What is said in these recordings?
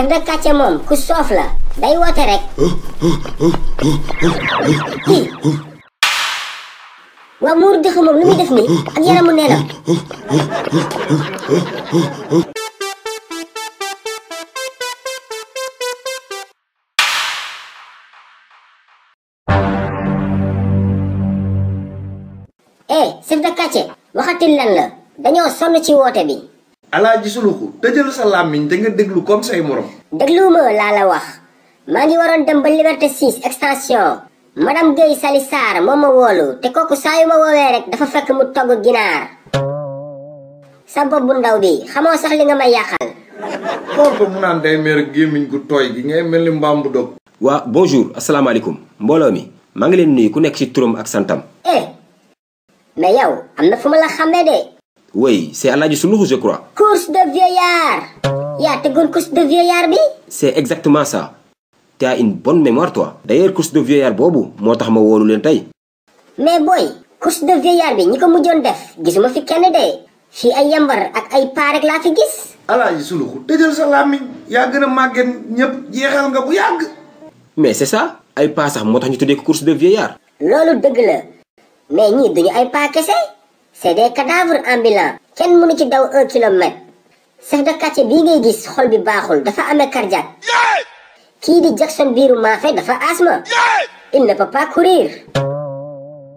chef de quartier moom ku soof la day woote rek. waaw muuru dëkk moom lu muy def nii ak yaramu neenam. chef de quartier waxatil lan la dañoo sonn ci woote bi. Alaaji Suluxu tëjal sa làmmiñ te nga déglu comme say morom. dégluwuma laa la wax maa ngi waroon dem ba Liberté 6 extension madame Guèye Sali Sarr moom ma woolu te kooku saa yu ma woowee rek dafa fekk mu togg ginaar. sa bopp bu ndaw bi xamoo sax li nga may yàqal. kooku mu naan day mer gémmiñ gu tooy gi ngay mel ni mbaam bu dog. waa bonjour asalaamaaleykum mbooloo mi maa ngi leen nuyu ku nekk ci turam ak santam. mais yow am na fu ma la xamee de. oui c'est Alaaji Suluxu je crois. course de vieillard. yaa tegoon course de vieillard bi. c'est exactement ça. tu as une bonne mémoire toi. d'ailleurs course de vieillard boobu moo tax ma woolu leen tey. mais booy course de vieillard bi ñi ko mujjoon def gisuma fi kenn de fii ay yambar ak ay paa rek laa fi gis. Alaaji Suluxu tëjal sa làmmiñ yaa gën a màgget ñëpp jeexal nga bu yàgg. mais c'est ça ay paa sax moo tax ñu tuddee ko course de vieillard. loolu dëgg la mais ñii duñu ay paa kese c'est des cadavres ambulants. kenn mënu ci daw 1 kilomètre. chef de quartier bii ngay gis xol bi baaxul dafa amee cardiaque. kii di Jackson biiru maafe dafa asthme. il ne peut pas courir.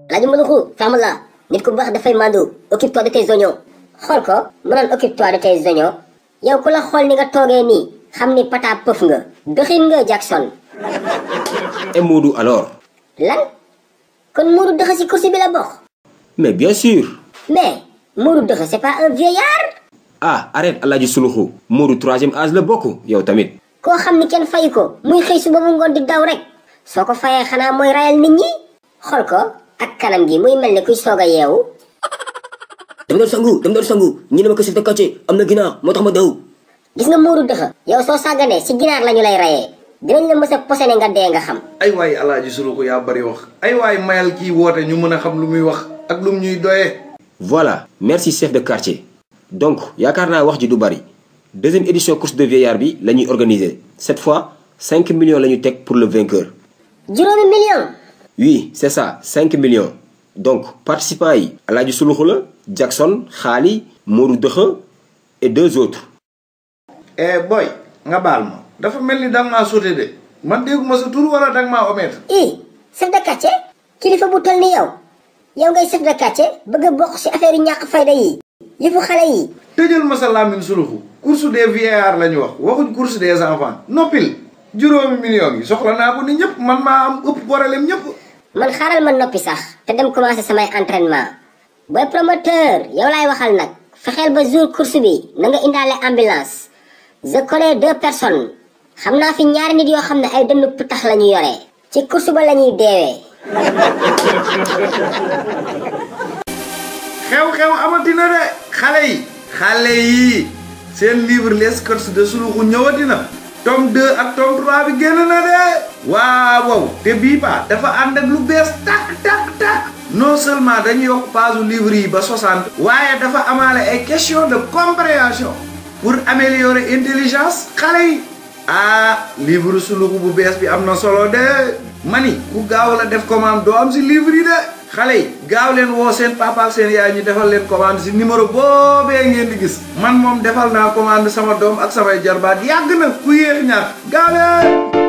Alaaji Muluxu ferme la nit ku baax dafay mandu occupe-toi de tes oignons. xool ko mu naan occupe-toi de tes oignons yow ku la xool ni nga toogee nii xam ni pata pëf nga dëxin nga Jackson. et Modou alors. lan kon Modou Dëxa ci course bi la bokk. mais bien sûr. mais Modou Dëxa c'est pas un vieillard. ah arrête Alaaji Suluxu Modou 3e âge la bokk yow tamit. koo xam ni kenn fayu ko muy xëy suba mu ngoon di daw rek soo ko fayee xanaa mooy rayal nit ñi xool ko ak kanam gi muy mel ni kuy soog a yeewu. dama doon sangu ñi ne ma ko chef de quartier am na ginaar moo tax ma daw. gis nga Modou Dëxa yow soo sàgganee si ginaar lañu lay rayee dinañ la mës a posene nga dee nga xam. ay waay Alaaji Suluxu yaa bari wax ay waay mayal kii woote ñu mën a xam lu muy wax ak lu ñuy doyee. voilà merci chef de quartier. donc yaakaar naa wax ji du bari deuxième édition course de vieillard bi la ñuy organiser cette fois 5 millions la ñu teg pour le vainqueur. juróomi million. oui c'est ça 5 millions. donc participants yi Alaaji Suluxu la Jackson Xaali Modou Dëxa et 2 autres. boy nga baal ma dafa mel ni danga maa sauté de man dégguma sa tur wala danga maa omettre. chef de quartier kilifa bu toll ni yow ngay chef de quartier bëgg a bokk ci affaire yu ñàkk fayda yi yëfu xale yi. tëjal ma sa làmmiñ Suluxu course des vieillards la ñu wax waxuñ course des enfants noppil juróomi millions yi soxla naa ko ni ñëpp man maa am ëpp problème ñëpp. man xaaral ma noppi sax te dem commencer samay entraînement booy promoteur yow laay waxal nag fexeel ba jour course bi na nga indaale ambulance. je connais 2 personnes xam naa fi ñaari nit yoo xam ne ay dënnu pitax la ñu yore ci course ba la ñuy deewee. xew-xew amatina de xale yi seen livre les courses de Suluxu ñëwatina tome 2 ak tome 3 bi génn na de waaw te bii ba dafa ànd ak lu bees tak non seulement dañu yokk page livre yi ba 60 waaye dafa amaale ay question de compréhension pour améliorer intelligence xale yi. livre Suluxu bu bees bi am na solo de mani ku gaaw la def commande doo am si livre yi de xale yi gaaw leen woo seen papa ak seen yaay ñu defal leen commande si numéro boobee ngeen di gis man moom defal naa commande sama doom ak samay jarbaat yàgg na ku yéex ñaar gaaw leen